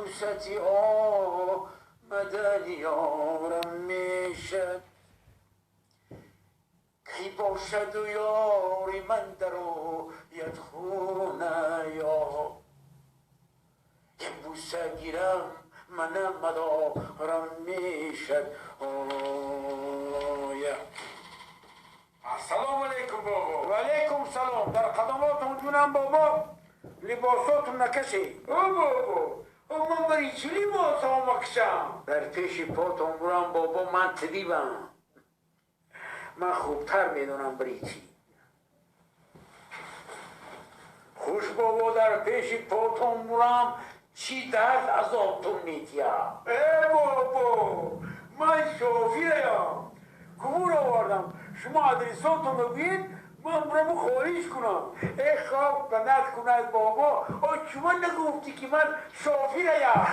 فرصتی آمدن یارم میشد. کی باشد و یاری من در آید خونه یا یک بوسه گیرم منم مدارم میشد. آیا السلام علیکم بابا. و علیکم سلام. در قدماتون جونم بابا، لباساتون نکشی. او بابا، او من برای چی لباس ها مکشم؟ در پیش پاتون برم بابا، من طبیبم، من خوبتر میدونم برای چی. خوش بابا، در پیش پاتون برم چی درد عذابتون میتیم. ای بابا، من شافیرم، کمور آوردم، شما ادرساتون رو بگید من برم خواهش کنم. ای خاک بنت کند بابا، او شما نگفتی که من شافیرم.